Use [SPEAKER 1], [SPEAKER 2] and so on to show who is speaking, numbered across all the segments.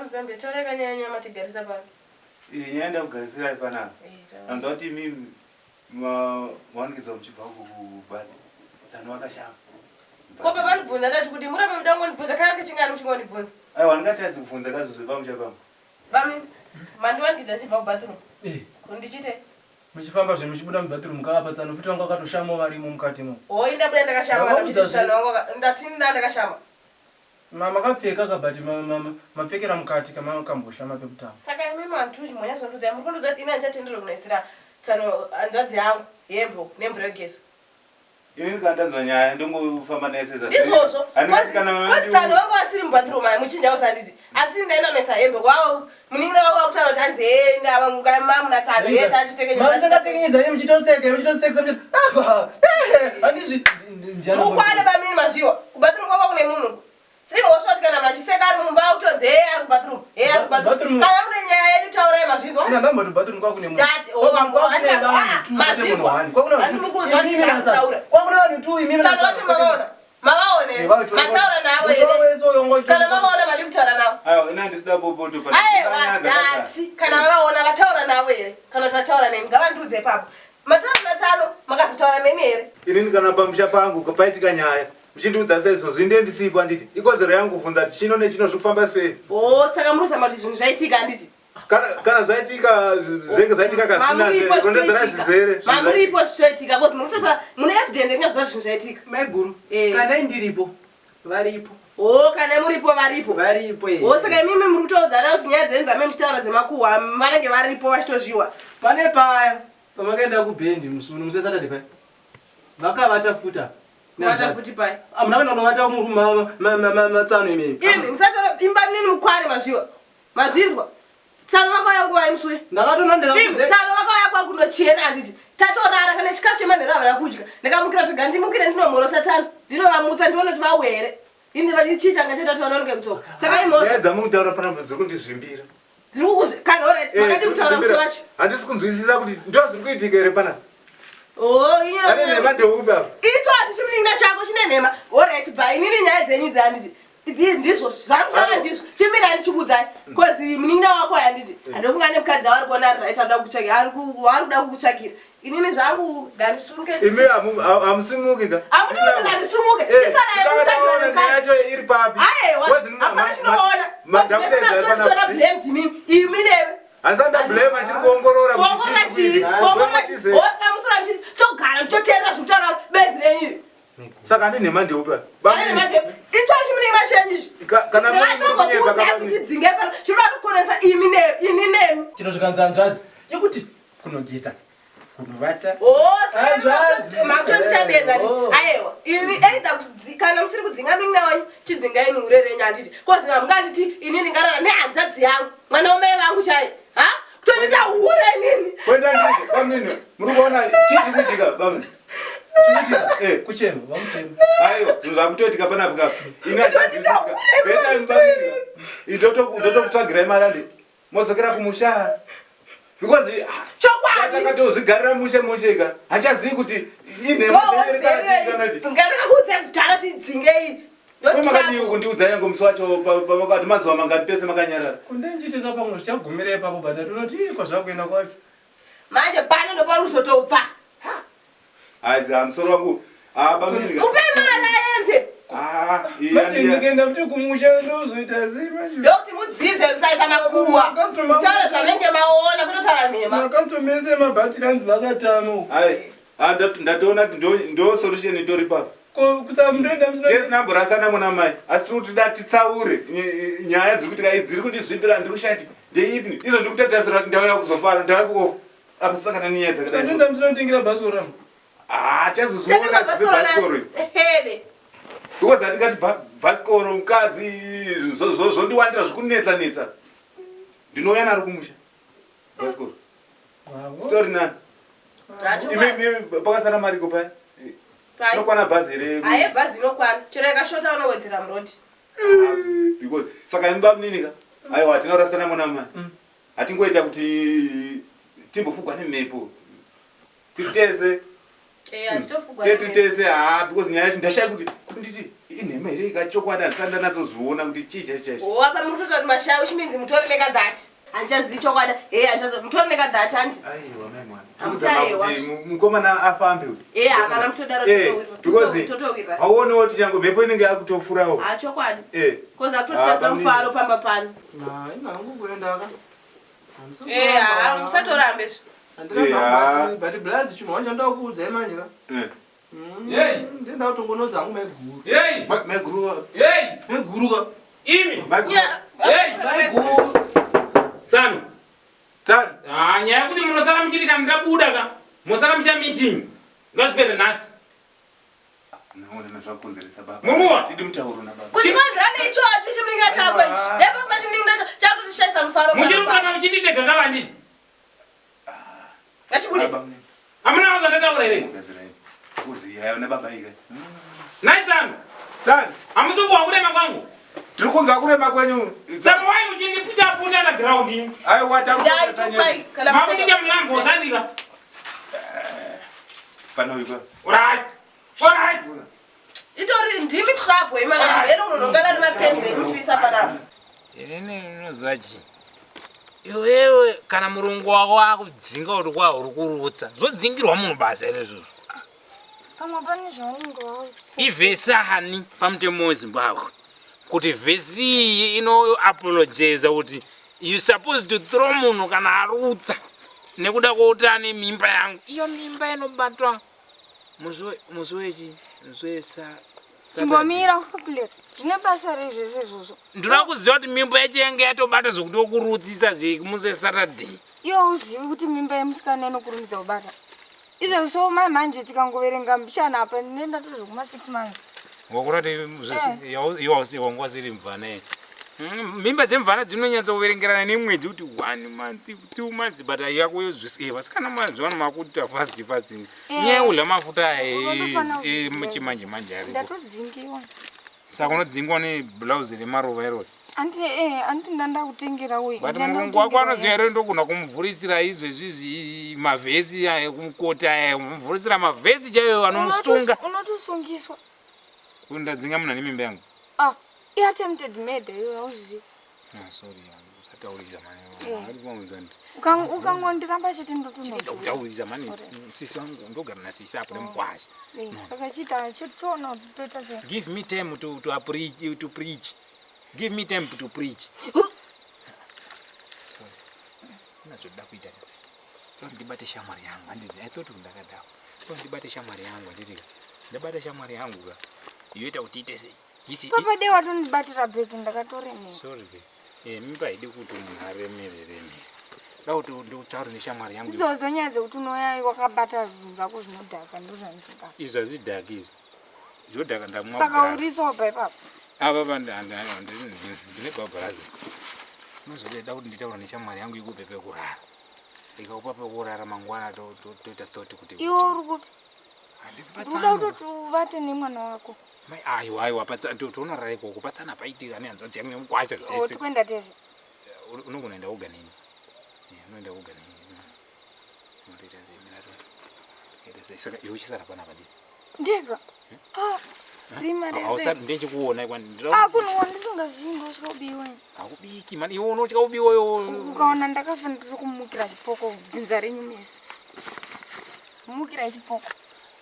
[SPEAKER 1] VaMuzambi, taurai ka nyaya yenyu yamatigarisa pano.
[SPEAKER 2] Eh, nyaya ndakugarisirai panapa.
[SPEAKER 1] Eh, taurai.
[SPEAKER 2] Anzwa kuti imimi mawanikidzwa muchibva uko kubhadhi. Tsano vakashama.
[SPEAKER 1] Ko pamandibvunza ndati kuti murambe muda kungondibvunza kana kechingani muchingondibvunza.
[SPEAKER 2] Aiwa ndingatadzi kubvunza kazvo zvepamusha pangu.
[SPEAKER 1] Bami, mandiwanikidza ndichibva kubathroom.
[SPEAKER 3] Eh.
[SPEAKER 1] Ko ndichite?
[SPEAKER 3] Muchifamba zve muchibuda mubathroom mukavapa tsano futi vanga vakatoshamawo varimo mukati mo.
[SPEAKER 1] Hoi ndabuda ndakashama kana
[SPEAKER 3] Ndakaudza
[SPEAKER 1] muchiti tsano
[SPEAKER 3] zvese.
[SPEAKER 1] wangu waka- ndati nda ndakashama.
[SPEAKER 3] Ma makapfeka ka but ma, ma, ma, mapfekera mukati kamakamboshama pekutanga.
[SPEAKER 1] Saka imi mantu monyazondiudza muri kundiudza kuti ini handichatenderwe kunoisira tsano hanzvadzi yangu hembe nemvura yekugeza.
[SPEAKER 2] Inini kana ndanzwa nyaya ndongofamba naye sezvazviri.
[SPEAKER 1] Ndizvozvo.
[SPEAKER 2] Handingati kana
[SPEAKER 1] Kozi tsano vanga vasiri mubathroom aya muchinja usanditi. Asi ndaenda noisa hembe kwavo munin'ina wako akutaura kuti hanzi hee ndava mamuna tsano hee tachitekenyedza.
[SPEAKER 3] Mamusakatekenyedza imi muchitoseka muchitosekesa muchiti apa eh handizvi ndiani
[SPEAKER 1] Mukwane bamini mazviwa. Kubathroom kwako kune munhu. Siri mhosva kuti kana munhu achiseka ari mumba akutonzi hee ari kubathroom. Hee ari kubathroom.
[SPEAKER 3] Bathroom.
[SPEAKER 1] Kana mune nyaya yenyu taurai mazvinzwa.
[SPEAKER 3] Ina ndamboti bathroom kwakune munhu.
[SPEAKER 1] Ndati, oh,
[SPEAKER 3] Kwakune
[SPEAKER 1] vangu,
[SPEAKER 3] vanhu
[SPEAKER 1] ah,
[SPEAKER 3] two, kwete munhu
[SPEAKER 1] mazvinzwa.
[SPEAKER 3] one. Kwakune vanhu
[SPEAKER 1] Handi
[SPEAKER 3] two.
[SPEAKER 1] mukunzwa
[SPEAKER 3] Imimi
[SPEAKER 1] kuti
[SPEAKER 3] natsano.
[SPEAKER 1] zvakutaura.
[SPEAKER 3] Kwakune vanhu two imimi
[SPEAKER 1] Tsano
[SPEAKER 3] natsano.
[SPEAKER 1] vacho mavaona. Mavaona
[SPEAKER 3] Eh,
[SPEAKER 1] here?
[SPEAKER 3] vacho-
[SPEAKER 1] Mataura navo
[SPEAKER 3] Musoro
[SPEAKER 1] here?
[SPEAKER 3] wese uyo wanga
[SPEAKER 1] Kana
[SPEAKER 3] uchitori-
[SPEAKER 1] mavaona madi kutaura navo.
[SPEAKER 2] Aiwa ini handisida bopoto pana.
[SPEAKER 1] Aiwa ndati kana vavaona vataura navo here? Kana kuti vataura neni ngavandiudze ipapo. Mataura natsano makazotaura neni here?
[SPEAKER 2] Inini kana pamusha pangu paitika nyaya muchindiudza saizvozvi ndiye ndisipo handiti ikodzero yangu kubvunza kuti chino nechino zviri kufamba sei.
[SPEAKER 1] Oh, saka muri kuzama kuti zvinhu zvaitika handiti?
[SPEAKER 2] Kana kana zvaitika zvenge zvaitika kasina
[SPEAKER 1] Mamuripo
[SPEAKER 2] rondedzera
[SPEAKER 1] zvitoitika.
[SPEAKER 2] zvizere. zvinhu zvaitika.
[SPEAKER 1] Mamuripo zvitoitika because muri kutotaura mune evidence yekunyazoziva zvinhu zvaitika.
[SPEAKER 4] Maiguru,
[SPEAKER 1] Eh.
[SPEAKER 4] kana ndiripo, varipo.
[SPEAKER 1] Oh, kana muripo varipo.
[SPEAKER 4] Varipo eh.
[SPEAKER 1] Oh, saka imimi muri kutoudzana kuti nyaya dzenyu dzamai muchitaura dzemakuhwa vanenge varipo vachitozviwa.
[SPEAKER 3] Pane paya pamakaenda kubhendi musi uno musi weSaturday paya. Vakavata futi apa.
[SPEAKER 1] Kuvata futi paya.
[SPEAKER 3] Hamuna kuenda kunovata murumu matsano imimi.
[SPEAKER 1] Imi musatora imba nini mukwane mazviwa. Mazvinzwa. Tsano vakauya nguva yemusi uyu.
[SPEAKER 3] Ndakatoona
[SPEAKER 1] Imi
[SPEAKER 3] ndikakudze.
[SPEAKER 1] tsano vakauya kwakunochena handiti. Tatorara kana chikafu chemanheru havana kudya. Ndikamukira kuti gandimukire ndinomhorosa tsano. Ndinovamutsa ndione kuti vauya here. Ini vachii changa chaita kuti vanonoke kudzoka. Saka imhosva.
[SPEAKER 2] Nyaya dzamukutaura panapa dziri kundizvimbira.
[SPEAKER 1] Dziri kukuzvi kana alright
[SPEAKER 2] Eh,
[SPEAKER 1] makadii kutaura musi
[SPEAKER 2] kundizvimbira.
[SPEAKER 1] wacho.
[SPEAKER 2] Handisi kunzwisisa kuti ndo zviri kuitika here panapa.
[SPEAKER 1] Oh,
[SPEAKER 2] Ane
[SPEAKER 1] inyaya.
[SPEAKER 2] nhema ndeupi apa?
[SPEAKER 1] Ichochi chimunin'ina chako chine nhema. Alright bye. Inini nyaya dzenyu idzi handiti. Idzi ndizvo zvangu ndizvo. Chimira handichikuudzai. Cause munin'ina wako handiti. Handofunga nemukadzi waari kuona ari right anoda kukutsvakira. Ari ku ari kuda kukutsvakira. Inini zvangu ngandisumuke.
[SPEAKER 2] Imi hamusimuki ka?
[SPEAKER 1] Hamuti kuti ngandisumuke.
[SPEAKER 2] Eh,
[SPEAKER 1] Chisara
[SPEAKER 2] saka taona
[SPEAKER 1] yekutsvakira
[SPEAKER 2] nyaya
[SPEAKER 1] mukadzi.
[SPEAKER 2] yacho iri papi?
[SPEAKER 1] Aiwa.
[SPEAKER 2] Wazi ma-
[SPEAKER 1] Hapana
[SPEAKER 2] ma-
[SPEAKER 1] chinoona.
[SPEAKER 2] madhakuta
[SPEAKER 1] Cause
[SPEAKER 2] panapa.
[SPEAKER 1] blame ndimimi. Imi newe.
[SPEAKER 2] Handisati ndablame ndiri kuongorora kuti
[SPEAKER 1] Kuongorora
[SPEAKER 2] chii
[SPEAKER 1] chii?
[SPEAKER 2] chiri kuitika.
[SPEAKER 1] Kuongorora chii?
[SPEAKER 2] Chii?
[SPEAKER 1] Wosvika musoro muchiti togara muchitoteerera zvekutaura benzi renyu iri.
[SPEAKER 2] Saka ane nhema ndeupi apa?
[SPEAKER 1] Ane nhema ndeupi? Ichochi munin'ina chenyu ichi.
[SPEAKER 2] Kana muri kunyepa
[SPEAKER 1] Ndingatombokuudzai
[SPEAKER 2] kavamwe.
[SPEAKER 1] kuti dzinge pano. Chinoda kukonesa imi ne ini nemi.
[SPEAKER 3] Chino zvikanzi hanzvadzi yekuti kunogeza kunovata.
[SPEAKER 1] Oh, saka
[SPEAKER 3] Hanzvadzi.
[SPEAKER 1] makutondichabenza nditi.
[SPEAKER 3] Oh.
[SPEAKER 1] Aiwa, ini either kana musiri kudzinga munin'ina wenyu, chidzingai ini hure renyu handiti. Cause hamunganditi ini ndingarara nehanzvadzi yangu, mwana wamai vangu chaiye. Ha? Kutondiita hure inini.
[SPEAKER 2] Kwenda ndizvo, bamnini. Muri kuona chii chiri kuitika bamnini?
[SPEAKER 3] Chiri kuitika?
[SPEAKER 2] Eh.
[SPEAKER 3] Kuchema, vamuchema.
[SPEAKER 2] Aiwa, zvinhu zvakutoitika panapa ka. Ini
[SPEAKER 1] Kutondiita hure
[SPEAKER 2] handisi. Bamnini. Ndotokutsvagirai mari handi. Modzokera kumusha. Because ah,
[SPEAKER 1] Chokwadi.
[SPEAKER 2] takatozvigarira mushe mushe ka. Handichazivi kuti inhema
[SPEAKER 1] Ndakakuudza kudhara kuti dzingei.
[SPEAKER 2] Makadii kundiudza yangu musi wacho pamakati mazuva mangani pese makanyarara.
[SPEAKER 3] Kundenchitika pamwe zvichagumira ipapo but ndatonoti ii kwazvakuenda kwacho.
[SPEAKER 1] Manje pano ndoparuzotobva.
[SPEAKER 2] Aidza musoro wangu. Ah bamnini ka.
[SPEAKER 1] Mupe mari aende.
[SPEAKER 2] Ah, iya,
[SPEAKER 3] Manje
[SPEAKER 2] iya.
[SPEAKER 3] ndikaenda futi kumusha ndozoita sei manje?
[SPEAKER 1] Ndokuti mudzidze kusaita makuhwa.
[SPEAKER 3] Customer-
[SPEAKER 1] Kutaura zvamunenge maona kutotaura nhema.
[SPEAKER 3] Makastoma ese emabhatiri anzi vakatama uko.
[SPEAKER 2] Ai, ah, ndatoona kuti ndo solution itori papa.
[SPEAKER 3] Ko kusamundoenda musina
[SPEAKER 2] Tesina mborasana mwana mai. Asi tiri kuti da titsaure nyaya dziri kuitika idzi dziri kundizvimbira ndiri kushaya kuti ndeipi. Izvo ndiri kutatasira kuti ndauya kuzofara, ndauya kuofa. Apa saka nenyaya dzakadai.
[SPEAKER 3] Ndoenda musina kutengera bhasikoro rangu.
[SPEAKER 2] Ah,
[SPEAKER 1] Tenga
[SPEAKER 2] chazoziona
[SPEAKER 1] mabhasikoro
[SPEAKER 2] bhasikoro
[SPEAKER 1] nani?
[SPEAKER 2] izvi.
[SPEAKER 1] Ehede.
[SPEAKER 2] Because hatingati bhasikoro mukadzi zvondiwandira zvikunetsa netsa. Ndinouya naro kumusha. Bhasikoro. Story nani?
[SPEAKER 1] Hachokwadi.
[SPEAKER 2] Imi pakasara mariko paya.
[SPEAKER 1] Pai.
[SPEAKER 2] Inokwana bhazi here?
[SPEAKER 1] Aye bhazi inokwana. Chero ikashota unowedzera murodi.
[SPEAKER 2] Because saka imi bamunini ka. Aiwa hatina kurasana mwana mai. Hatingoita kuti timbofugwa nemhepo. Tiri tese.
[SPEAKER 1] Eh, hatitofugwa
[SPEAKER 2] Tiri
[SPEAKER 1] nemhepo.
[SPEAKER 2] tese haa because nyaya yacho ndashaya kuti nditi Inhema here ikachokwadi handisati ndanatsozviona kuti chii chaicho chaicho.
[SPEAKER 1] Oh, apa muri kutotaura kuti mashaya which means mutori nekadhati. Handichazivi chokwadi. Hey, handichazivi. Mutori nekadhati handi.
[SPEAKER 2] Aiwa mai mwana.
[SPEAKER 1] Hamutaiwa.
[SPEAKER 2] Kuti mukomana afambe uyu.
[SPEAKER 1] Eh, hakana mutodaro
[SPEAKER 2] Eh,
[SPEAKER 1] totowirwa.
[SPEAKER 2] because
[SPEAKER 1] Totowirwa.
[SPEAKER 2] hauonewo kuti chango mhepo inenge yakutofurawo.
[SPEAKER 1] Ha chokwadi.
[SPEAKER 2] Eh.
[SPEAKER 1] Koza kutotadza
[SPEAKER 2] Ah,
[SPEAKER 1] mufaro pamba pano.
[SPEAKER 3] Na, ina hangu kuenda ka. Handisi
[SPEAKER 1] Eh,
[SPEAKER 3] kuramba.
[SPEAKER 1] ha musatorambe zvo.
[SPEAKER 3] Handiramba
[SPEAKER 2] Eh,
[SPEAKER 3] hangu, but blazi chinhu wanje ndoda kukuudzai manje ka.
[SPEAKER 2] Eh.
[SPEAKER 5] Hey.
[SPEAKER 3] Ndenda kutongonodza hangu maiguru.
[SPEAKER 5] Hey!
[SPEAKER 2] Maiguru.
[SPEAKER 5] Hey!
[SPEAKER 3] Maiguru ka.
[SPEAKER 5] Imi!
[SPEAKER 2] Maiguru.
[SPEAKER 1] Yeah.
[SPEAKER 5] Hey!
[SPEAKER 3] Maiguru.
[SPEAKER 5] Tsano!
[SPEAKER 2] Tsano.
[SPEAKER 5] Ah, nyaya yekuti munosara muchiti kana ndabuda ka, mosara muchiita meeting. Ngazvipere nhasi.
[SPEAKER 2] Naona zvakonzeresa baba.
[SPEAKER 5] Muruwa.
[SPEAKER 2] Tidi mutauro na baba.
[SPEAKER 1] Kuchikonzera neichochi chimuninga chako ichi. Dai pasina chimuninga chakutishaisa mufaro.
[SPEAKER 5] Muchiri
[SPEAKER 1] pamba pano.
[SPEAKER 5] kuramba muchinditega kavandii?
[SPEAKER 1] Ngachibude.
[SPEAKER 2] Baba.
[SPEAKER 5] Hamuna zvandataura here?
[SPEAKER 2] Gadzira ini. Uziya na baba ika.
[SPEAKER 5] Nhai Tsano,
[SPEAKER 2] Tsano.
[SPEAKER 5] hamusi kuhwa kurema kwangu.
[SPEAKER 2] Tiri kunzwa kurema kwenyu.
[SPEAKER 5] Saka wai muchindiputa-puta na ground ini?
[SPEAKER 2] Aiwa takukonzeresa
[SPEAKER 1] Dai
[SPEAKER 2] nyaya.
[SPEAKER 1] tupai kana
[SPEAKER 5] Makutika mulambo usandika.
[SPEAKER 2] Pano ikwa.
[SPEAKER 5] Alright. Alright.
[SPEAKER 1] Itori ndimi trouble imana vero munongana nemapenzi enyu muchiisa panapa.
[SPEAKER 5] Inini unoziva chii? Iwewe kana murungu wako akudzinga kuti kwa uri kurutsa, zvodzingirwa munhu basa here izvozvo?
[SPEAKER 6] Pamwe pane zvaunenge wautsa.
[SPEAKER 5] Ivhesi hani pamutemo weZimbabwe kuti vhesi iyi inoapologeza kuti you supposed to throw munhu kana arutsa nekuda kwekuti ane mimba yangu. Iyo mimba inobatwa musi we- musi wechi musi wesa
[SPEAKER 6] Chimbomira kucalculate. Zvine basa rei zvese izvozvo?
[SPEAKER 5] Ndinoda kuziva kuti mimba yacho yange yatobata zvekuti wokurutsisa zvemusi weSaturday.
[SPEAKER 6] Iwe uzivi kuti mimba yemusikana inokurumidza kubata. Izvozvo mai manje tikangoverenga mbichana apa ndinoenda tozvekuma 6 months.
[SPEAKER 5] Wakurati iwe wasiri mvana here? Mimba dzemvana dzinonyatsoverengerana nemwedzi kuti 1 month, 2 months but yako yozvis vasikana mazuva ano makuita fast fast. Nyaya yekudya mafuta aya
[SPEAKER 6] Unotofana kuziva.
[SPEAKER 5] echimanje manje ariko.
[SPEAKER 6] Ndatodzingiwa.
[SPEAKER 5] Saka unodzingwa neblouse remaruva irori.
[SPEAKER 6] Anti anti ndanda kutengera uye.
[SPEAKER 5] But murungu wako anoziva here ndogona kumuvhurisira izvezvi izvi mavhesi aya ekumukota aya kumuvhurisira mavhesi chaiyo anomusunga.
[SPEAKER 6] Unotosungiswa.
[SPEAKER 5] Kuti ndadzinga munhu ane mimba yangu.
[SPEAKER 6] Ah, i-attempted murder iwe hauzivi.
[SPEAKER 5] Ah, sorry, usataurisa mani.
[SPEAKER 6] Eh.
[SPEAKER 5] Ari kumaunza ndi.
[SPEAKER 6] Ukangondiramba chete ndotonoziva.
[SPEAKER 5] Kutaurisa mani sisi wangu ndogara nasisi apo nemukwasha.
[SPEAKER 6] Saka chiita chitoona kuti toita sei.
[SPEAKER 5] Give me time to preach, to preach. Give me time to preach. Sorry. Ndinozoda kuita. Ndoti ndibate shamwari yangu handiti. I thought ndakadaro. Ndoti ndibate shamwari yangu handiti. Ndabata shamwari yangu ka. Yoita kuti ite sei? Iti
[SPEAKER 6] Papa dei watondibatira bhegi ndakatoremera.
[SPEAKER 5] Sorry babe. Eh, mimba haidi kuti munhu aremere remere. Da kuti nditaure neshamwari yangu.
[SPEAKER 6] Idzodzo nyaya dzekuti unouya wakabata zvinhu zvako zvinodhaka ndozvandisinga.
[SPEAKER 5] Izvi hazvidhaki izvi. Zvodhaka ndamwa.
[SPEAKER 6] Saka
[SPEAKER 5] kudhara.
[SPEAKER 6] urisoba ipapo.
[SPEAKER 5] Apa pa ndine bhabharazi. Unozoda kuti nditaure neshamwari yangu ikupe pekurara. Ikakupa pekurara mangwana toita thought kuti
[SPEAKER 6] Iwe uri kupi?
[SPEAKER 5] Handipatsana.
[SPEAKER 6] Ndikuda kutoti uvate nemwana wako.
[SPEAKER 5] Mai aiwa aiwa patsana tonorara ikoko patsana paitika nehanzvadzi yangu nemukwasha
[SPEAKER 6] O
[SPEAKER 5] zvese.
[SPEAKER 6] tikuenda tese.
[SPEAKER 5] Unogona kuenda woga neni. Unoenda woga neni. Unotoita sei mira toita sei saka iwe uchisara panapa nditi.
[SPEAKER 6] Ndega. Ah, rima rese.
[SPEAKER 5] Hausati ndechikuona ikwa
[SPEAKER 6] Ah, kunhuwa ndisingazivi ndotya kubiwa.
[SPEAKER 5] Hakubiki mani iwe unotya kubiwa iwe.
[SPEAKER 6] Ukaona ndakafa ndiri kumukira chipoko dzinza renyu mese. Mukira chipoko.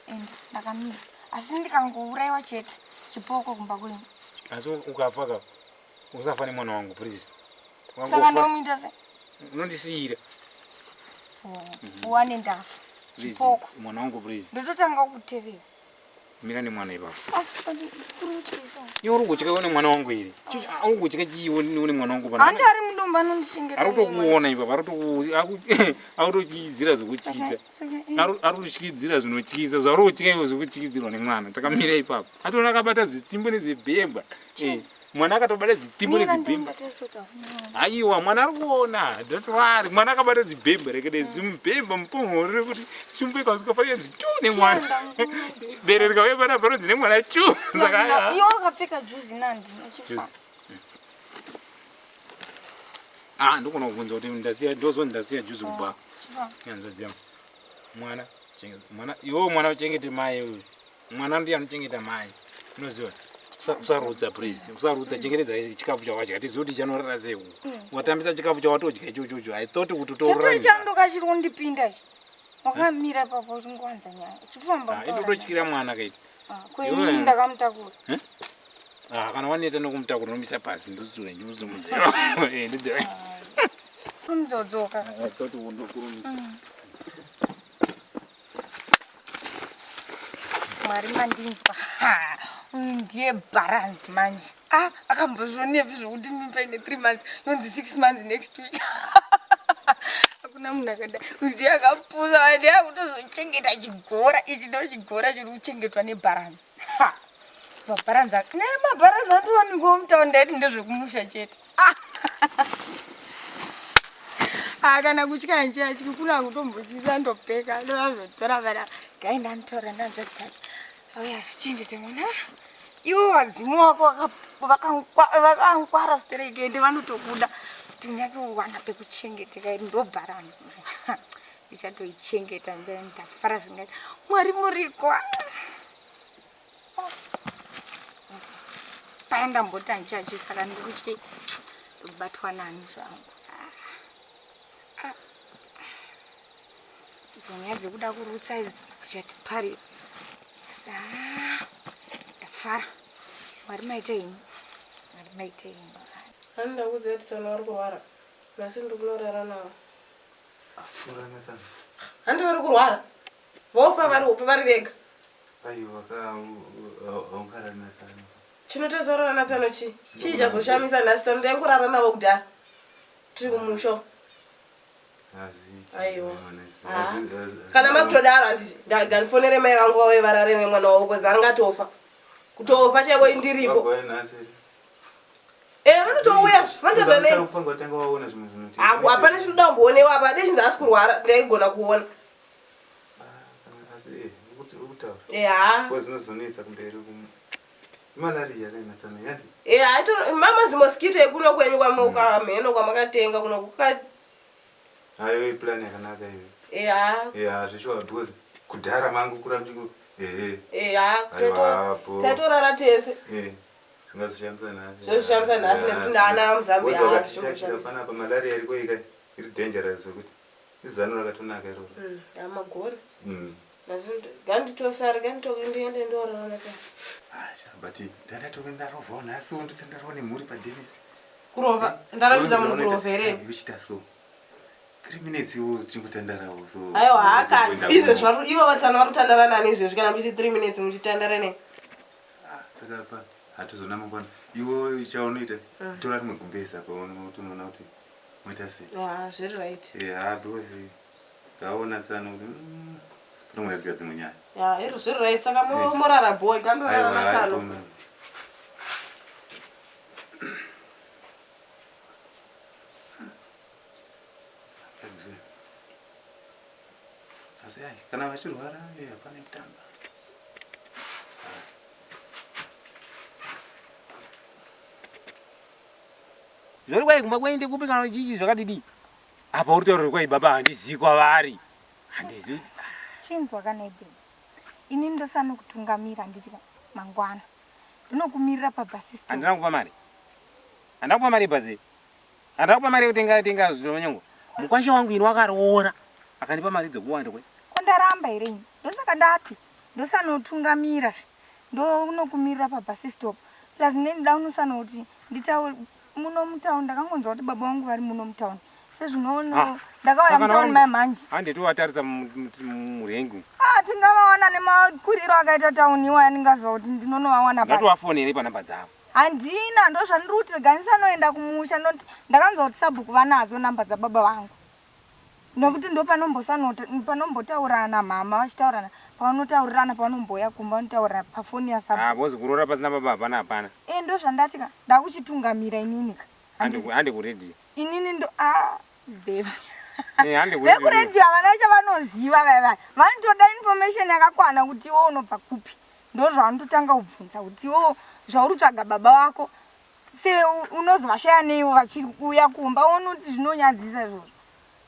[SPEAKER 6] Ende ndakamira. Asi ndikangouraiwa chete chipoko kumba kwenyu.
[SPEAKER 5] Asi ukafa ka usafa nemwana wangu please.
[SPEAKER 6] Saka
[SPEAKER 5] Wangofa
[SPEAKER 6] ndomuita sei?
[SPEAKER 5] unondisiyira.
[SPEAKER 6] Uwane ndafa.
[SPEAKER 5] Please,
[SPEAKER 6] Chipoko.
[SPEAKER 5] Mwana wangu please.
[SPEAKER 6] Ndototanga kukutevera.
[SPEAKER 5] Mira nemwana ipapo.
[SPEAKER 6] Ah, kuri kutyisa.
[SPEAKER 5] Iwe uri kutya une mwana wangu here? Uri kutya chii une mwana wangu pana?
[SPEAKER 6] Handi ari mudumbu anondichengeta.
[SPEAKER 5] Ari kutokuona ipapo, ari kutochidzira zvekutyisa. Ari kutyidzira zvinotyisa, zvauri kutya iwe zvekutyidzirwa nemwana. Saka mira ipapo. Atoona akabata zitsimbo nedzibhemba. Mwana akatobata zitsimbo nedzibhemba. Aiwa, mwana ari kuona. Don't worry. Mwana akabata zibhemba rekede zimubhemba mupongoro rekuti shumba ikasvika panonzi chu nemwana. Bere rikauya panapa panonzi nemwana chu. Saka aiwa.
[SPEAKER 6] Iwe wakapfeka juzi nandina chifa.
[SPEAKER 5] Juzi. Ah, ndogona kubvunza kuti ndasiya ndozonzi ndasiya juzi kubva.
[SPEAKER 6] Chifa.
[SPEAKER 5] Nyanzvadzi yangu. Mwana, chengeta mwana, iwewe mwana uchengete mai uyu. Mwana ndiye anochengeta mai. Unoziva? Usarutsa please, usarutsa, chengetedza chikafu chawadya tizive kuti chanorara sei. Watambisa chikafu chawatodya ichochocho. I thought kuti
[SPEAKER 6] Chatoi chandoka chiri kundipinda ichi. Wakamira ipapo uchingowanza nyaya. Chifamba
[SPEAKER 5] mutaura. Indototyira mwana kaiti.
[SPEAKER 6] Ah, ko inini ndakamutakura.
[SPEAKER 5] Eh? Ah, kana waneta nokumutakura unomisa pasi ndozuwe ndimuzumudze. Eh, ndidze.
[SPEAKER 6] Kunzodzoka.
[SPEAKER 5] I thought undokurumidza.
[SPEAKER 6] Mwari mandinzwa. Ha, uyu ndiye bharanzi manje. Ah, akambozvionepi zvokuti mimba ine 3 months yonzi 6 months next week. Hakuna munhu akadai. Uyu ndiye akapusa, ndiye akutozochengeta chigora. Ichi ndo chigora chiri kuchengetwa nebharanzi. Ha. Mabharanzi nemabharanzi anotowanikwawo mutauni, ndaiti ndezvekumusha chete. Ah. Ah, kana kutya nje atyi kuna kutombosisa ndopeka ndovazotora vana gai ndanotaura ndanzvadzi dzake auya azochengete mwana. Ivo vadzimu wako vakangwara stereki ende vanotokuda kuti unyatsowana pekuchengeteka. Iri ndo bharanzi manje, ndichatoichengeta. Ndafara zingaita. Mwari muriko. Paya ndamboti handichachi, saka ndiri kutye kubatwa nani zvangu. Ah. Idzo nyaya dzekuda kurutsa idzi dzichatiparira. Asi ah, ndafara. Mwari maita henyu, Mwari maita henyu.
[SPEAKER 1] Anoda kuudza kuti tsano vari kurwara. Nhasi ndiri kunorara navo. Handi vari kurwara. Vofa vari hope vari vega.
[SPEAKER 2] Aiwa ka, haungarari natsano.
[SPEAKER 1] Chinotadza kurara natsano chii? Chii chazoshamisa nhasi? Tsano ndaikurara navo kudhara. Tiri kumusha.
[SPEAKER 2] Hazviiti.
[SPEAKER 1] Aiwa.
[SPEAKER 2] Hazvi-
[SPEAKER 1] Ah.
[SPEAKER 2] Hazvi-
[SPEAKER 1] Kana makutodaro handiti nganifonere mai vangu vauye varare nemwana wavo kozi angatofa. Kutofa chaiko ndiripo.
[SPEAKER 2] Vagouya nhasi here?
[SPEAKER 1] Eh, vanotouya zve. Vanotadza nei?
[SPEAKER 2] Ufanira kutanga waona zvimwe zvinoti.
[SPEAKER 1] Aku hapana chinoda kumboonewa apa. Dai chinzi asi kurwara ndaigona kuona.
[SPEAKER 2] Ah, asi uri kutaura.
[SPEAKER 1] Eh, ha.
[SPEAKER 2] Ko zvinozonetsa kumberi malaria kainatsana yandi.
[SPEAKER 1] Eh, ha, mamazi mosquito ekuno kwenyu kwamheno kwamakatenga kuno kuka.
[SPEAKER 2] Ayo iplan yakanaka iyo.
[SPEAKER 1] Eh, ha.
[SPEAKER 2] Yeah, zvishuwa because kudhara mangu kura ndiko ehe.
[SPEAKER 1] Eh, ha,
[SPEAKER 2] Aiwa, po.
[SPEAKER 1] taitorara tese.
[SPEAKER 2] Eh. Zvingazoshamisa nhasi.
[SPEAKER 1] Zvozoshamisa nhasi nekuti ndaana muZambia,
[SPEAKER 2] Because
[SPEAKER 1] ha,
[SPEAKER 2] wakatishakira
[SPEAKER 1] zvichongoshamisa.
[SPEAKER 2] panapa malaria iriko ika iri dangerous zvekuti izano rakatonaka iroro.
[SPEAKER 1] Amagona. Nhasi ganditosara ndiende ndorara natsano.
[SPEAKER 2] Ah, sha, but ndandatove ndarovhawo nhasi ndotandarawo nemhuri padeni.
[SPEAKER 1] Kurova ndaratidza munhu kurova here?
[SPEAKER 2] Uchita so 3 minutes iwo chingotandarawo so.
[SPEAKER 1] Aiwa, haka izvezvi ivo vatsano vari kutandara nani izvezvi kana muchiti 3 minutes muchitandara nei?
[SPEAKER 2] Ah, saka pa hatizona mangwana iwo chaunoita tora rimwe gumbezi apa unotonoona kuti moita sei.
[SPEAKER 1] Ha, zviri right.
[SPEAKER 2] Yeah, because ndaona tsano kuti kunomwe dzimwe nyaya.
[SPEAKER 1] Ya, iri zviri right. Saka morara boy gandorara
[SPEAKER 2] Aiwa,
[SPEAKER 1] natsano.
[SPEAKER 2] aripo. Adziwe. Asi ai kana vachirwara hapana kutamba.
[SPEAKER 5] Zvori kwai kumba kwaende kupi kana chichi zvakadidi? Apa uri taurira kwai baba handizivi kwavari. Handizivi.
[SPEAKER 6] Chinzwa kana ibhebhi, ini ndosanokutungamira handiti mangwana ndinokumirira pabhasi stop.
[SPEAKER 5] Handina kupa mari. Handina kupa mari yebhazi. Handina kupa mari yekutenga tenga zvinonyongo. Mukwasha wangu ini wakaroora. Akandipa mari dzekuwanda kwe.
[SPEAKER 6] Ko ndaramba here ini? Ndosaka ndati ndosanotungamira, ndonokumirira pabhasi stop. Plus nendida unosanoti nditaure muno mutauni. Ndakangonzwa kuti baba vangu vari muno mutauni sezvinono.
[SPEAKER 5] Ah,
[SPEAKER 6] Ndakauya
[SPEAKER 5] saka
[SPEAKER 6] mutauni mai manje.
[SPEAKER 5] Handitovatarisa murengi.
[SPEAKER 6] Ah, tingavawana nemakuriro akaita tauni iwaya, ndingaziva kuti ndinonovawana pai?
[SPEAKER 5] Ngatovafonere panhamba dzavo.
[SPEAKER 6] Handina, ndo zvandiri kuti rega ndisanoenda kumusha noti ndakanzwa kuti sabhuku vanadzo namba dzababa vangu, nokuti ndo panombotaurana mhama vachitaurana, pavanotaurirana, pavanombouya kumba vanotaurana pafoni yasabhuku.
[SPEAKER 5] Ah, bozi kuroora pasina baba hapana hapana.
[SPEAKER 6] E, ndo zvandati ka, ndakuchitungamira inini ka.
[SPEAKER 5] Handi kuredhiyo.
[SPEAKER 6] Inini ndo a baby.
[SPEAKER 5] Eh, handi kuredhiyo.
[SPEAKER 6] Vekuredhiyo havana chavanoziva, vaivai vanotoda information yakakwana kuti iwe unobva kupi. Ndo zvavanototanga kubvunza kuti iwo zvauri kutsvaga baba vako se unozovashaya neiwo vachiuya kumba unoti zvinonyadzisa izvozvo.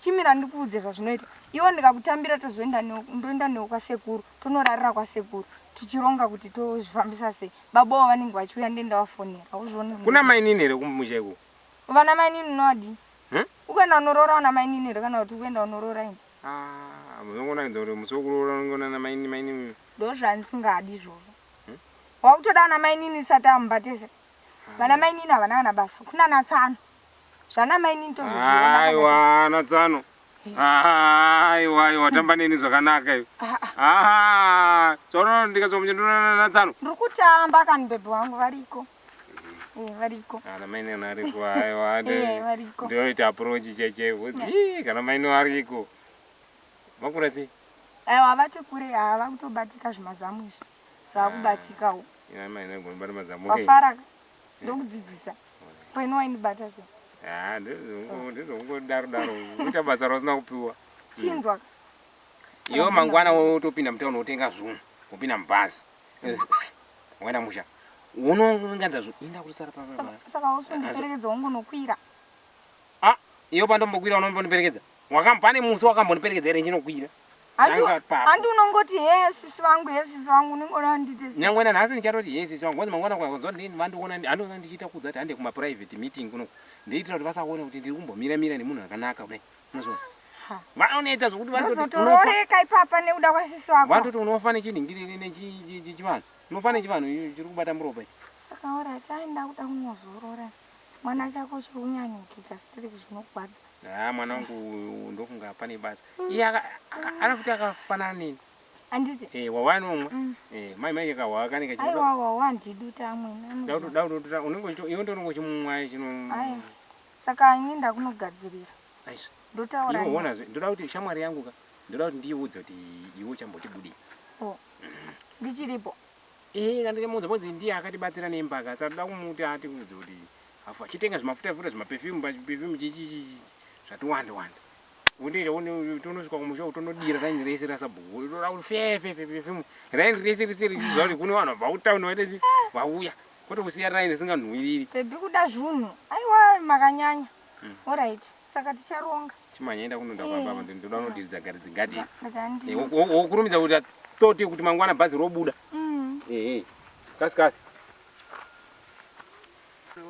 [SPEAKER 6] Chimira ndikuudze zvazvinoita. Iwo ndikakutambira tozoenda ndoenda newo kwasekuru, tonorarira kwasekuru. Tichironga kuti tozvifambisa sei. Babawo vanenge vachiuya ndiye ndavafonera. Hauzvioni
[SPEAKER 5] Kuna mainini here kumusha ikoko?
[SPEAKER 6] Vana mainini unovadii?
[SPEAKER 5] Hmm?
[SPEAKER 6] Ukuenda unoroora vana mainini here kana kuti ukuenda unoroora ini?
[SPEAKER 5] Ah, munongonakidza kuti musi wekuroora unenge unana mainini mainini.
[SPEAKER 6] Ndozvandisingadi izvozvo. Wakutoda vana mainini sati amumba tese. Vana mainini havana kana basa. Kuna natsano. Zvana mainini tozozviona.
[SPEAKER 5] Aiwa, natsano. Aiwa, aiwa, tamba neni zvakanaka iwe. Ah, tsono ndikazomunya ndonana natsano.
[SPEAKER 6] Ndiri kutamba kani bhebhi wangu variko. Eh, variko.
[SPEAKER 5] Ana mainini ariko, aiwa.
[SPEAKER 6] Eh, variko.
[SPEAKER 5] Ndoita approach cheche. Wozi, kana mainini ariko. Vakura sei?
[SPEAKER 6] Aiwa vati kure hava kutobatika zvimazamu izvi. Zvakubatikawo.
[SPEAKER 5] Ina mainini agona mazamu.
[SPEAKER 6] Wafara ka? Ndokudzidzisa. Ko ini waindibata sei?
[SPEAKER 5] Ah, ndizongodaro daro. Kuita basa rausina kupiwa.
[SPEAKER 6] Chinzwa ka.
[SPEAKER 5] Iwe mangwana wotopinda mutauni wotenga zvunhu, wopinda mubhazi. Waenda musha. Unounganidza zvinhu, inda kusara papa.
[SPEAKER 6] Saka usundiperekedza wangonokwira.
[SPEAKER 5] Ah, iwe pandombokwira unombondiperekedza. Wakamba pane musi wakambondiperekedza here ndinokwira.
[SPEAKER 6] Handi
[SPEAKER 5] Nanga papo.
[SPEAKER 6] handi unongoti he sisi vangu he sisi vangu unenge unoda ndite sei?
[SPEAKER 5] Nyangwe nanhasi ndichatoti yes sisi vangu, mangwana kwa vandiona handiona ndichiita kudza kuti hande kuma private meeting kuno. Ndiitira kuti vasaone kuti ndiri kumbomira mira nemunhu akanaka kudai. Unozviona?
[SPEAKER 6] Ha.
[SPEAKER 5] Vanoita zvokuti vanototi unofa.
[SPEAKER 6] Unozotororeka ipapa nekuda kwasisi wako.
[SPEAKER 5] Vanototi unofa nechinhingiriri nechivanhu. Unofa nechivanhu chiri kubata muropa ichi.
[SPEAKER 6] Saka alright aenda kuda kunozorora. Mwana chako chiri kunyanyokika stereki zvinogwadza.
[SPEAKER 5] Ah, mwana wangu ndofunga pane basa. Iye anafuti akafanana neni.
[SPEAKER 6] Handiti?
[SPEAKER 5] Eh, wawanomwa.
[SPEAKER 6] Mm.
[SPEAKER 5] Eh, mai mai kahwa kanenge chinoda.
[SPEAKER 6] Aiwa wawa handidi kuti amweni
[SPEAKER 5] Dauto
[SPEAKER 6] anoziva.
[SPEAKER 5] dauto unenge uchito iwe ndo unenge uchimumwa chino.
[SPEAKER 6] Aiwa. Saka ini ndakunogadzirira.
[SPEAKER 5] Aisha.
[SPEAKER 6] Ndotaura.
[SPEAKER 5] Iwe
[SPEAKER 6] naye.
[SPEAKER 5] uona zve, ndoda kuti shamwari yangu ka, ndoda kuti ndiiudze kuti iwe uchamboti budi.
[SPEAKER 6] Oh. Ndichiripo.
[SPEAKER 5] Eh, kana ndikamuudza because ndiye akatibatsira nemba ka, saka ndoda kumuti atiudze kuti afa chitenga zvimafuta futa zvimaperfume perfume chichi chichi zvati wanda wanda. Undiita unosvika kumusha utonodira raini rese rasabhuku. Unoda kuti fe fe fe perfume. Raini rese rese richiziva kuti kune vanhu vabva kutauni vaite sei vauya. Kwete kusiya raini risinganhuwiriri.
[SPEAKER 6] Bhebhi kuda zvunhu. Aiwa makanyanya.
[SPEAKER 5] Mm.
[SPEAKER 6] Alright. Saka ticharonga.
[SPEAKER 5] Chimanya enda kunonda kwa baba ndoda kunodiridza garidzi gadheni.
[SPEAKER 6] Saka ndi.
[SPEAKER 5] Wokurumidza kuti toti kuti mangwana bhazi robuda.
[SPEAKER 6] Mm.
[SPEAKER 5] Eh. Kasi kasi.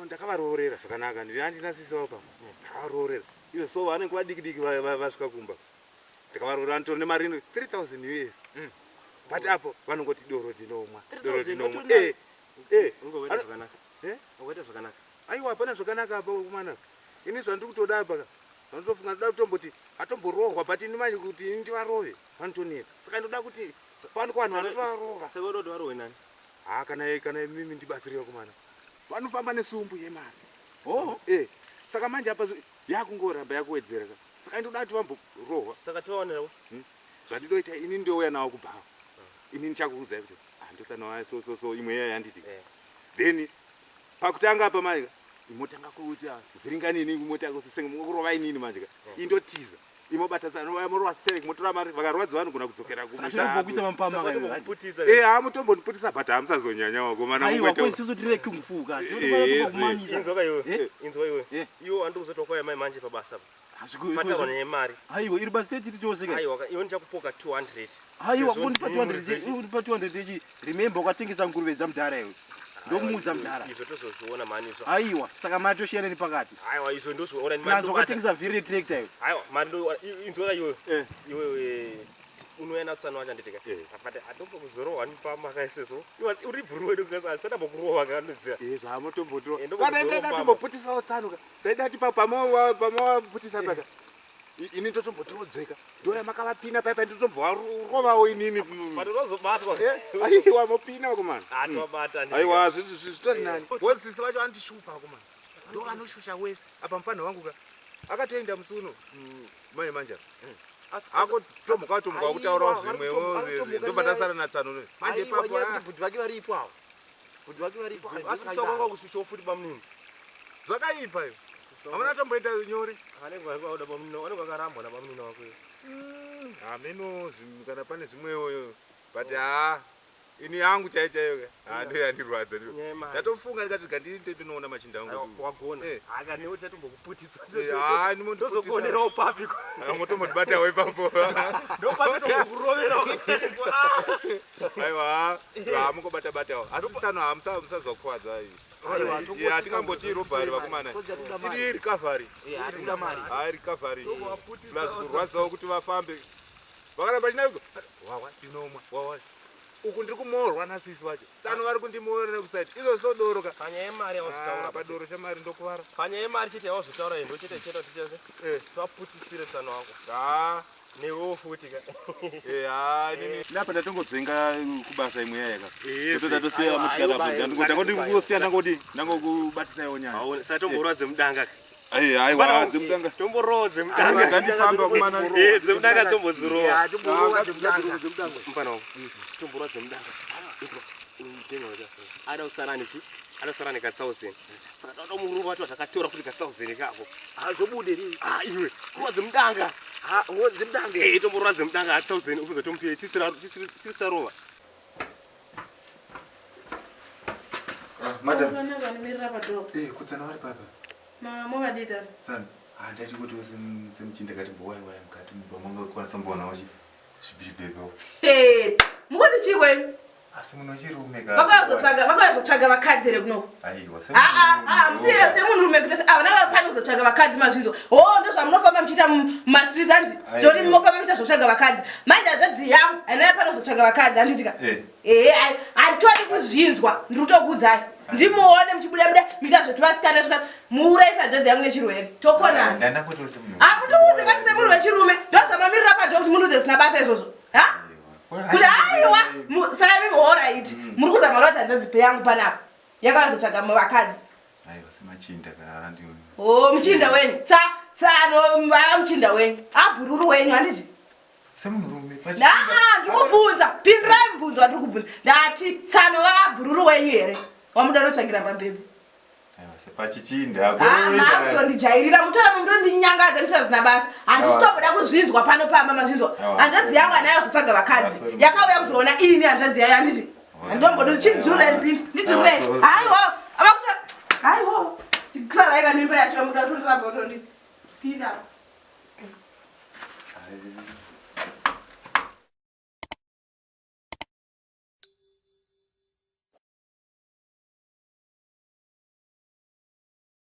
[SPEAKER 2] Ndakavaroorera zvakanaka, ndini handina sisi wavo pamwe. Ndakavaroorera. Ivo so vanenge vadiki diki vasvika kumba. Ndakavaroorera nditori nemari ino 3000 US. But apo vanongoti doro tinomwa, doro
[SPEAKER 3] 3000
[SPEAKER 2] tinomwa.
[SPEAKER 3] vatori
[SPEAKER 2] Eh, eh.
[SPEAKER 3] Ungoita zvakanaka.
[SPEAKER 2] Eh?
[SPEAKER 3] Ungoita zvakanaka.
[SPEAKER 2] Aiwa hapana zvakanaka apa kumana. Ini zvandiri kutoda apa ka. Vanotofunga ndoda kutomboti atomborohwa but ini manje kuti ini ndivarove vanotonetsa. Saka ndoda kuti pano vanhu vanotovarova.
[SPEAKER 3] Saka unoda kuti varohwe nani?
[SPEAKER 2] Ha kana kana imimi ndibatsirewo kumana. Vanofamba nesumbu yemari.
[SPEAKER 3] Oh.
[SPEAKER 2] Eh. Saka manje apa yakungoramba yakuwedzera ka. Saka ndoda kuti vamborohwa.
[SPEAKER 3] Saka tovaonerawo.
[SPEAKER 2] Zvandinoita ini ndouya nawo kubhawa. Ini ndichakuudzai kuti ah ndosanawa so so so imwe iya yanditi. Then pakutanga apa manje imotanga kuita ziringanini imotanga kusenga kurova inini manje ka. Indotiza. Imobata tsano morova sterek motora mari vakarwadziwa vanogona kudzokera kumusha.
[SPEAKER 4] Tombokuisa mapama
[SPEAKER 3] Saka
[SPEAKER 4] kayo.
[SPEAKER 3] tombokuputidza.
[SPEAKER 2] Eh hamutombondiputisa but hamusazonyanya wakomana
[SPEAKER 4] Aiwa
[SPEAKER 2] mungoita.
[SPEAKER 4] ko isusu tiri vekung fu ka.
[SPEAKER 2] Eh,
[SPEAKER 4] Tinofanira kumamisa.
[SPEAKER 3] Inzwa ka iwe.
[SPEAKER 4] Eh?
[SPEAKER 3] Inzwa iwe.
[SPEAKER 4] Eh.
[SPEAKER 3] Iwe wandikuzoita kwauya mai manje pabasa apa.
[SPEAKER 4] Hazviko.
[SPEAKER 3] Pataurwa nemari.
[SPEAKER 4] Aiwa iri basi tiri tose ka.
[SPEAKER 3] Aiwa iwe ndichakupoka 200.
[SPEAKER 4] Aiwa
[SPEAKER 3] Sezvo
[SPEAKER 4] kundipa
[SPEAKER 3] ndini
[SPEAKER 4] 200
[SPEAKER 3] muridzi wechi-
[SPEAKER 4] undipa 200 ichi. Remember wakatengesa nguruve dzamudhara iwe. Ndomuudza mudhara.
[SPEAKER 3] Izvo tozozviona mani izvo.
[SPEAKER 4] Aiwa saka mari toshiyana nepakati.
[SPEAKER 3] Aiwa izvo ndozviona ni mari
[SPEAKER 4] Plus
[SPEAKER 3] ndobata.
[SPEAKER 4] wakatengesa vhiri retractor iwe.
[SPEAKER 3] Aiwa mari ndo inzwa ka iwe.
[SPEAKER 2] Eh.
[SPEAKER 3] Iwe unouya natsano wacho handiti ka.
[SPEAKER 2] Eh.
[SPEAKER 3] But atombo kuzorohwa nipama ka sezvo. Iwe uri bhuru wedu kasi handisati ambokurohwa ka anoziva.
[SPEAKER 2] Eh zvamutombotora.
[SPEAKER 3] Eh,
[SPEAKER 2] Kana
[SPEAKER 3] ndokuzorovamba.
[SPEAKER 2] ndaida tomboputisawo tsano ka. Ndaida kuti pamawaputisa paka. Ini ndotombotirodzeka. Ndouya makavapina paipa ndotombovarovawo inini.
[SPEAKER 3] But unozobatwa.
[SPEAKER 2] Eh, aiwa mopina wakomana.
[SPEAKER 3] Ah tobata handiti ka.
[SPEAKER 2] Aiwa zvitori nani. Wozisi vacho vanondishupa wakomana. Ndo vanoshusha wese. Apa mufana wangu ka. Akatoenda musi uno. Mai manje. Ako tomuka tomuka kutaurawo zvimwewo. Ndobva ndasara natsano. Manje ipapo. ah,
[SPEAKER 4] Bhudhi vake varipo avo. Bhudhi vake varipo.
[SPEAKER 3] Asi saka kushushawo futi bamunini.
[SPEAKER 2] Zvakaipa izvo. Hamuna tomboita nyore.
[SPEAKER 3] Anenge akaoda bamunini, anenge akarambwa nabamunini wako.
[SPEAKER 2] Hameno kana pane zvimwewo but haa Ini yangu chaiyo chaiyo ka. Ah, ndiyo yandirwadza ndiyo.
[SPEAKER 7] Nyaya yemari.
[SPEAKER 2] Ndatofunga ndikati gandii ndinoona machinda angu.
[SPEAKER 7] Aiwa, wagona.
[SPEAKER 2] Eh.
[SPEAKER 7] Aka newe chatombokuputisa.
[SPEAKER 2] Eh, ah, ndinombondiputisa.
[SPEAKER 7] Ndozokuonerawo papi.
[SPEAKER 2] Ah, motombondibatawo ipapo.
[SPEAKER 7] Ndopatotokuroverawo.
[SPEAKER 2] Aiwa, ah, mungobata batawo. Asi tsano hamusazokuwadza iyi.
[SPEAKER 7] Aiwa,
[SPEAKER 2] Yeah, hatingamboti robbery vakomana. Iri recovery.
[SPEAKER 4] Eh, hatikuda mari.
[SPEAKER 2] Hayi recovery. Plus kurwadzawo kuti vafambe. Vakaramba chinaigo. Wawa tinomwa, wawa. Uku ndiri kumorwa nasisi vacho. Tsano vari kundimorera kusaiti. Izvo sodoro ka.
[SPEAKER 7] Panyaya yemari yawazotaura.
[SPEAKER 2] Ah, padoro shamari ndokuvara.
[SPEAKER 7] Panyaya yemari chete yawazotaura iyi ndochete chete tichese.
[SPEAKER 2] Eh.
[SPEAKER 7] Twaputitsire tsano wako.
[SPEAKER 2] Ah.
[SPEAKER 7] Newewo futi ka.
[SPEAKER 2] Eh, ah, nini. Napa ndatongodzenga kubasa imwe yaya ka.
[SPEAKER 7] Eh,
[SPEAKER 2] Toto tatosiya
[SPEAKER 7] aiwa,
[SPEAKER 2] motikari
[SPEAKER 7] aiwa,
[SPEAKER 2] apo.
[SPEAKER 7] aiwa,
[SPEAKER 2] Ndangoti ndangoti ndangokubatisaiwo nyaya.
[SPEAKER 7] Aone, saka tomborova dzemudanga ka.
[SPEAKER 2] Eh, aiwa, dzemudanga.
[SPEAKER 7] Tomborova dzemudanga.
[SPEAKER 2] Ngandifambe vakomana.
[SPEAKER 7] Eh, dzemudanga tombodzirova.
[SPEAKER 4] Eh, tomborova dzemudanga.
[SPEAKER 7] Mfana wangu. Tomborova dzemudanga. Inzwa. Daniel, ada kusara nechi? Ada kusara neka 1000. Saka toda murova tu takatora futi ka 1000 kako.
[SPEAKER 4] Ah, zvobude rini.
[SPEAKER 7] Ah, iwe. Kurova dzemudanga.
[SPEAKER 4] Ah, wo dzemudanga.
[SPEAKER 7] Eh, tomborova dzemudanga 1000 ufunza tomupiye tisira tisira rova.
[SPEAKER 2] Madam.
[SPEAKER 1] Vana vanomirira padoo.
[SPEAKER 2] Eh, kutsana vari papa.
[SPEAKER 1] Movadii tsano?
[SPEAKER 2] Tsano. Ah, ndati kuti semuchinda kati mbowai wai mukati mangakwanisa mbonawo zvibhebhe.
[SPEAKER 1] Hey, mukuti chii kwenu?
[SPEAKER 2] Asi munhu wechirume ka.
[SPEAKER 1] Vakauya vakadzi here kunoko?
[SPEAKER 2] Aiwa,
[SPEAKER 1] Aa, muti semunhurume kuti avana vapani kuzotsvaga vakadzi mazvinzwa. Ho, ndozvamunofamba muchiita mumastreets handi?
[SPEAKER 2] Aiwa.
[SPEAKER 1] Zvekuti munofamba muchiita zvotsvaga vakadzi. Manje hanzvadzi yangu haina pano kuzotsvaga vakadzi handitika?
[SPEAKER 2] Eh.
[SPEAKER 1] Ehe, handitodi kuzvinzwa, ndiri kutokuudzai. Ndimuone muchibuda muda muchiita zvetuvasikana svika muuraisa hanzvadzi yangu nechirwere. Tokonana.
[SPEAKER 2] Ndandangotiwo semunhu.
[SPEAKER 1] Hamundiudze ngati semunhu wechirume ndozvamamirira padho kuti mundiudze zvisina basa izvozvo. Ha? Kuti aiwa, saka imi alright. Muri kuzama kuti hanzvadzi pe yangu panapa. Yakazotsvaga vakadzi.
[SPEAKER 2] Aiwa, semachinda ka ndiyo.
[SPEAKER 1] Oh, muchinda wenyu. Tsa tsano vava muchinda wenyu. Abhururu wenyu handiti?
[SPEAKER 2] Semunhurume
[SPEAKER 1] Naa, ndiri kubvunza. Pindurai mubvunzo wandiri kubvunza. Ndati tsano vava bhururu wenyu here? Wamuda kunotsvagira pabhebhi.
[SPEAKER 2] Aiwa, sepachichinda.
[SPEAKER 1] Ah, mazondijairira mutora mutondinyangadza mutora zvisina basa. Handisi kuzvinzwa pano pamba mazvinzwa.
[SPEAKER 2] Aiwa.
[SPEAKER 1] Hanzvadzi yangu anayo kuzotsvaga vakadzi.
[SPEAKER 2] Sorry.
[SPEAKER 1] Yakauya kuzoona ini hanzvadzi yayo handiti? Handimbodi chindidururei ndipinde. Ndidururei. Haiwa, avakuti haiwa. Sarai kanemba yacho muda kutondiramba kutondipinda.